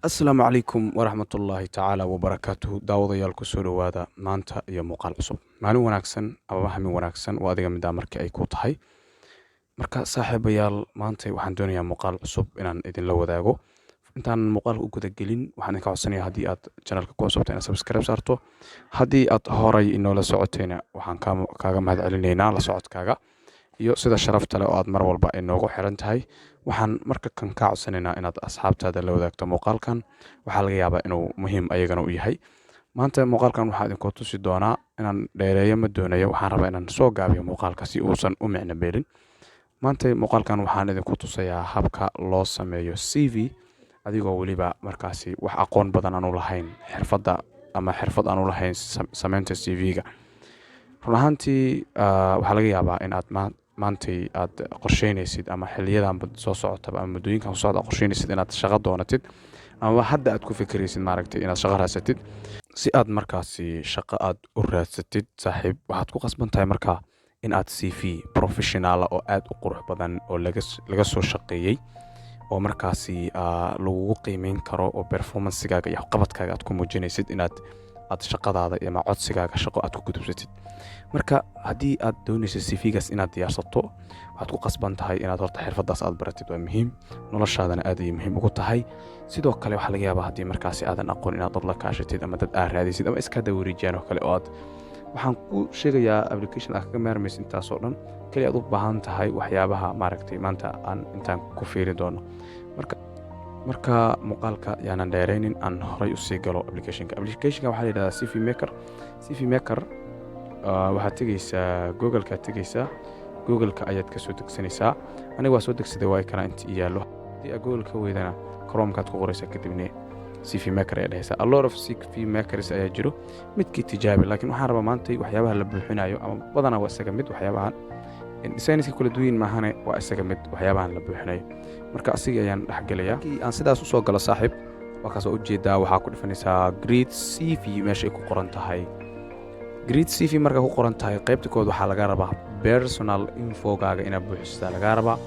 Asalaamu calaykum waraxmatullaahi tacaala wabarakaatuhu. Daawadayaal, kusoo dhowaada maanta iyo muuqaal cusub. Maalin wanaagsan amaba hamin wanaagsan waa adiga middaa markii ay ku tahay. Marka saaxiibayaal, maanta waxaan doonayaa muuqaal cusub inaan idinla wadaago. Intaan muuqaalka u gudagelin, waxaan idinka codsanayaa, haddii aad channelka ku cusubtay, inaad subscribe saarto. Haddii aad horay inoola socotayna, waxaan kaaga mahad celinaynaa la socodkaaga iyo sida sharafta leh oo aad mar walba inoogu xiran tahay. Waxaan marka kan kaa codsanaynaa inaad asxaabtaada la wadaagto muuqaalkan. Waxaa laga yaabaa inuu muhiim ayagana u yahay. Maanta muuqaalkan waxaa idinkoo tusi doonaa, inaan dheereeyo ma doonayo, waxaan rabaa inaan soo gaabiyo muuqaalka si uusan u micno beelin. Maanta muuqaalkan waxaan idinku tusayaa habka loo sameeyo CV, adigoo weliba markaasi wax aqoon badan aanu lahayn xirfadda ama xirfad aanu lahayn sameynta CV-ga. Run ahaantii, waxaa laga yaabaa in aad maantay aad qorsheynaysid ama xiliyadanba soo socotaba ama muddooyinkan soo socda aad qorsheynaysid inaad shaqo doonatid, ama hadda aad ku fikiraysid, maaragtay, inaad shaqo raadsatid. Si aad markaasi shaqo aad u raadsatid, saaxiib, waxaad ku qasban tahay markaa in aad CV professional ah oo aad u qurux badan oo laga soo shaqeeyey oo markaasi lagugu qiimeyn karo oo performancegaaga iyo waxqabadkaaga aad ku muujinaysid inaad aad shaqadaada ama codsigaaga shaqo aad ku gudubsatid. Marka haddii aad doonaysid CV-gaas inaad diyaarsato, waxaad ku qasban tahay inaad horta xirfadaas aad baratid. Waa muhiim, noloshaadana aad ayay muhiim ugu tahay. Sidoo kale waxaa laga yaabaa, haddii markaasi aadan aqoon, inaad dad la kaashatid ama dad aad raadisid ama iska dawareejiyaan oo kale. Oo aad waxaan ku sheegayaa application aad kaga maarmaysa intaasoo dhan. Kaliya aad u baahan tahay waxyaabaha, maaragtay, maanta aan intaan ku fiiri doono. Marka muuqaalka yaanan dheeraynin, aan horay usii galo applicationka. Applicationka waxaa la yidhahdaa CV Maker. CV Maker waxaad tegeysaa Google-kaad tegeysaa, Google-ka ayaad ka soo degsanaysaa. Aniga waa soo degsaday, waa kana inta i yaallo. Haddii aad Google ka weydana, Chromekaad ku qoraysaa, kadibna CV Maker ayaa dhehaysaa. A lot of CV Makers ayaa jiro, midkii tijaabi. Laakiin waxaan rabaa maantay waxyaabaha la buuxinayo ama badanaa waa isaga mid. Waxyaabahan designska kala duwan maahane, waa isaga mid waxyaabahan la buuxinayo. Marka asiga ayaan dhexgelayaa. Markii aan sidaas usoo galo, saaxiib, waa kaas oo ujeedaa. Waxaa ku dhifanaysaa "Create CV" meesha ay ku qoran tahay. "Create CV" markaa ku qoran tahay, qaybta kood waxaa laga rabaa personal infogaaga inaad buuxistaa lagaa rabaa.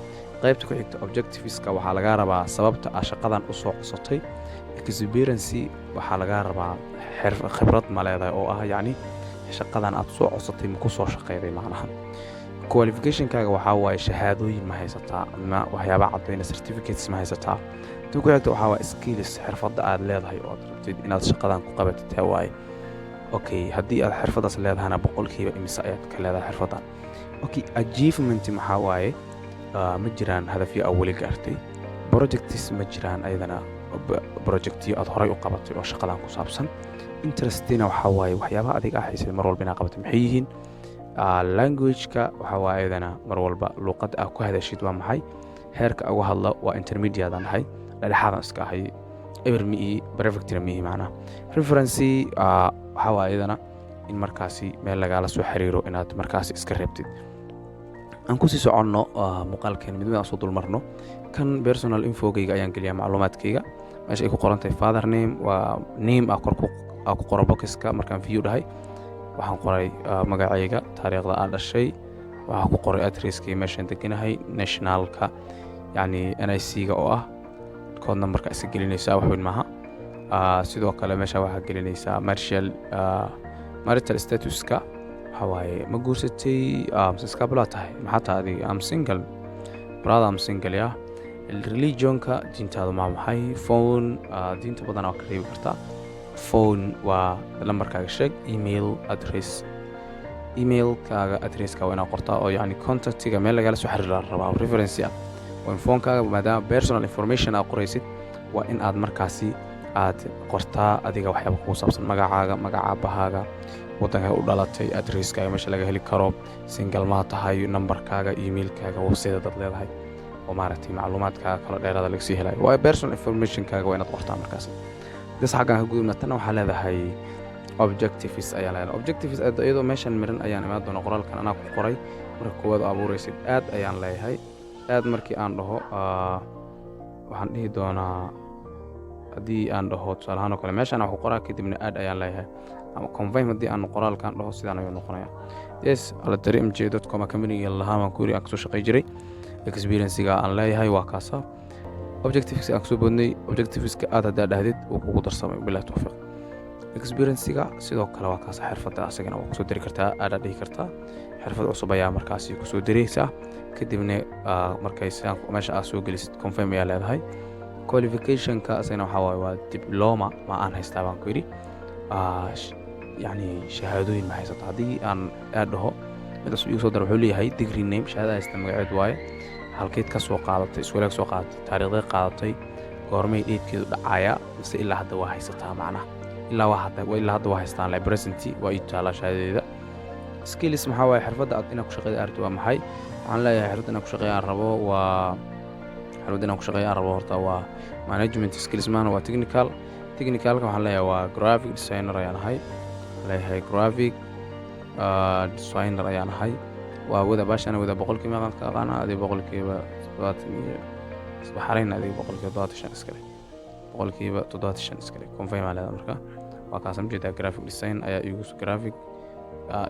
Qaybta ku xigta, objectiveska, waxaa lagaa rabaa sababta aa shaqadan usoo cosatay. Experience waxaa lagaa rabaa khibrad ma leedahay, oo ah yacni shaqadan aad soo cosatay ma ku soo shaqeyday macnaha. Qualificationkaaga waxaa waaye shahaadooyin ma haysataa ama waxyaaba caddayna, certificates ma haysataa. Tan ku xigta waxaa waaye skills, xirfadda aad leedahay oo aad rabtid inaad shaqadan ku qabatid taa waaye. Okay, haddii aad xirfaddaas leedahana, boqolkiiba imise ayaad ka leedahay xirfaddan? Okay, achievement maxaa waaye? Ma jiraan hadafyo aa weli gaartay? Projects ma jiraan ayadana, projectyo aad horay u qabatay oo shaqadan ku saabsan? Interestina waxaa waaye waxyaabaha adiga ah xiisay mar walba inaad qabatay maxay yihiin? Languageka waxaa waaye ayadana mar walba luuqadda aad ku hadashid waa maxay? Heerka uga hadla waa intermediate aan ahay, dhexdhexaadan iska ahay, eber mi ihi, perfectina mi ihi macnaha. Reference waxaa waaye ayadana in markaasi meel lagaala soo xiriiro inaad markaasi iska reebtid. Aan kusii soconno muuqaalkeen, mid mid aan soo dulmarno. Kan personal infogayga ayaan geliyaa, macluumaadkayga. Meesha ay ku qoran tahay "father name" waa name aa kor aa ku qoran boxiska. Markaan view dhahay, waxaan qoray magacayga, taariikhda aan dhashay, waxaan ku qoray addresskii meeshaan deganahay, nationalka, yacni NIC-ga oo ah code numberka iska gelinaysaa, wax weyn maaha. Sidoo kale meesha waxaa gelinaysaa marital statuska, waxaa waaye ma guursatay mise iskaabulaa tahay, maxaa tahay adiga? Am single, brother, am single. Yeah, religionka, diintaadu maa maxay? Phone, diinta badan waa ka reebi kartaa. Phone waa lambarkaaga sheeg. Email address, emailkaaga addresska waa inaad qortaa, oo yacni contactiga meel lagala soo xiriira la rabaa, reference ah. Waa in phonekaaga, maadaama personal information aad qoraysid, waa in aad markaasi aad qortaa adiga waxyaaba kugu saabsan: magacaaga, magaca aabahaaga, waddanka u dhalatay, addresskaaga, meesha laga heli karo, single maa tahay, numberkaaga, emailkaaga, website dad leedahay oo, maaragtay, macluumaadkaaga kala dheeraada laga sii helayo. Waa personal informationkaaga waa inaad qortaa markaasi. Das xaggan ka gudubna. Tanna waxaa leedahay objectives ayaa leedahay. Objectives iyadoo meeshan miran ayaan imaan doona. Qoraalkan anaa ku qoray. Marka koowaad oo abuuraysid, aad ayaan leeyahay. Aad markii aan dhaho, waxaan dhihi doonaa, haddii aan dhaho tusaale ahaan oo kale, meeshaan wax ku qoraa, kadibna add ayaan leeyahay ama confirm. Haddii aan qoraalkan dhaho, sidaan ayuu noqonayaa. Yes, alatari mj.com companyga lahaa baan ku yiri aan kasoo shaqey jiray. Experiencega aan leeyahay waa kaasa. Objectives aan kusoo boodnay, objectiveska aad haddaa dhahdid, uu kugu darsamay. Bilahi tawfiiq. Experiencega sidoo kale waa kaas, xirfadda asagana waa kusoo diri kartaa, aadaad dhihi kartaa, xirfad cusub ayaa markaasi kusoo diraysaa. Kadibna markay sidaan meesha aad soo gelisid, confirm ayaa leedahay. Qualificationka asagana waxaa waaye waa diploma ma aan haystaa baan ku yidhi, yacni shahaadooyin ma haysato. Haddii aan aad dhaho, mid cusub igu soo dara. Wuxuu leeyahay degree name, shahaada haysta magaceed waaye, halkeed ka soo qaadatay, iskuulaag soo qaadatay, taariikhday qaadatay, goormay dheedkeedu dhacaya, mise ilaa hadda waa haysataa. Macnaha ilaa hadda waa haystaan le, present waa ii taalaa shahaadadeeda. Skills maxaa waaye? Xirfadda aad inaad ku shaqeyda aragti waa maxay? Waxaan leeyahay xirfadda inaan ku shaqeeya aan rabo waa, xirfadda inaan ku shaqeeya aan rabo horta waa management skills maana, waa technical. Technicalka waxaan leeyahay waa graphic designer ayaan ahay, leeyahay graphic designer ayaan ahay. Waa wada baashana wada 100% meeqaan ka aqaana? Adiga 70% iyo isbaxarayn, adiga 75% iskale, 75% iskale. Confirm aa leedahay. Marka waa kaasa ujeedaa, graphic design ayaa igu graphic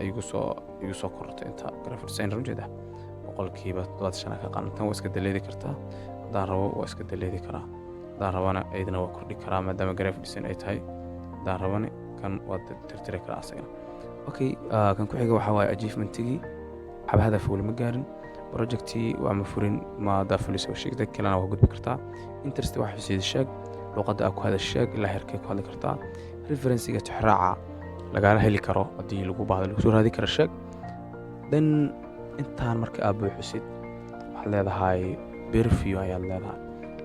igu soo korortay inta graphic designer ujeedaa, 75% ka aqaana. Tan waa iska daleedi kartaa, haddaan rabo waa iska daleedi karaa, haddaan rabana iyadana waa kordhi karaa maadaama graphic design ay tahay. Haddaan rabana kan waa tirtiri karaa asagana. Okay, kan ku xiga waxaa waaye achievementigii. Waxba hadaf weli ma gaarin, projectii waa ma furin, ma hadaa fulisa sheegta kalena waa gudbi kartaa. Interest wax xuseeda sheeg, luqadda aad ku hadasha sheeg, ilaa heerkee ku hadli kartaa. Referencega, tixraaca lagala heli karo haddii lagu baahdo, lagu soo raadi karo sheeg. Then intaan marka aad buuxisid, waxaad leedahay preview ayaad leedahay.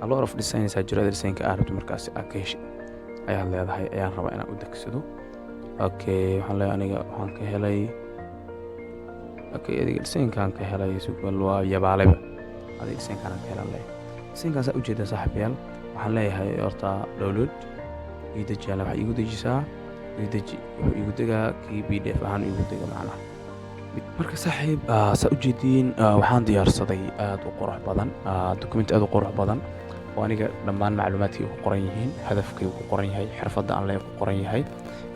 A lot of designs aa jiro, designka aad rabto markaasi aad ka heshid ayaad leedahay, ayaan rabaa inaan u degsado. Okay, waxaan leeyahay aniga waxaan ka helay, okay, adiga designkaan ka helay sugal waa yabaaleba, adiga designkaan ka helan leeyahay. Designkaan saa ujeeda, saaxiibayaal, waxaan leeyahay horta download ii deji. Waxaa iigu dejisaa, ii deji, wuxuu iigu degaa kii PDF ahaan iigu dega macnaha. Marka saaxiib, saa ujeediin, waxaan diyaarsaday aad u qurux badan, document aad u qurux badan oo aniga dhammaan macluumaadkii ku qoran yihiin, hadafkay ku qoran yahay, xirfadda aan leeyahay ku qoran yahay,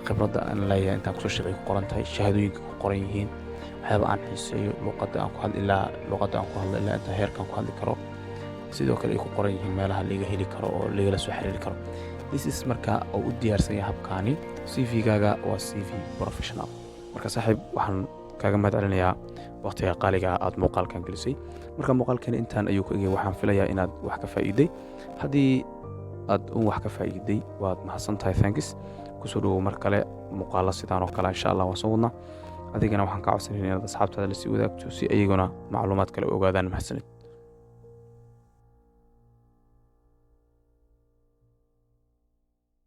khibradda aan leeyahay intaan kusoo shaqeey ku qoran tahay, shahaadooyinka ku qoran yihiin, waxyaaba aan xiiseeyo, luqadda aan ku hadli, ilaa luqadda aan ku hadlo, ilaa inta heerkaan ku hadli karo, sidoo kale ay ku qoran yihiin meelaha laga heli karo oo lagala soo xiriiri karo. This is marka oo u diyaarsan yahay habkaani CV-gaaga waa CV professional. Marka saaxiib, waxaan kaaga mahad celinayaa waqtiga qaaliga aad muuqaalkan gelisay. Marka muuqaalkan intaan ayuu ku egay. Waxaan filayaa inaad wax ka faa'iiday. Haddii aad un wax ka faa'iiday, waad mahadsan tahay, thanks. Kusoo dhawow mar kale muuqaalo sidaan oo kale, insha Allah waan soo wadnaa. Adigana waxaan kaa codsanayna inaad asxaabtaada lasii wadaagto si iyaguna macluumaad kale u ogaadaan. Mahadsanid.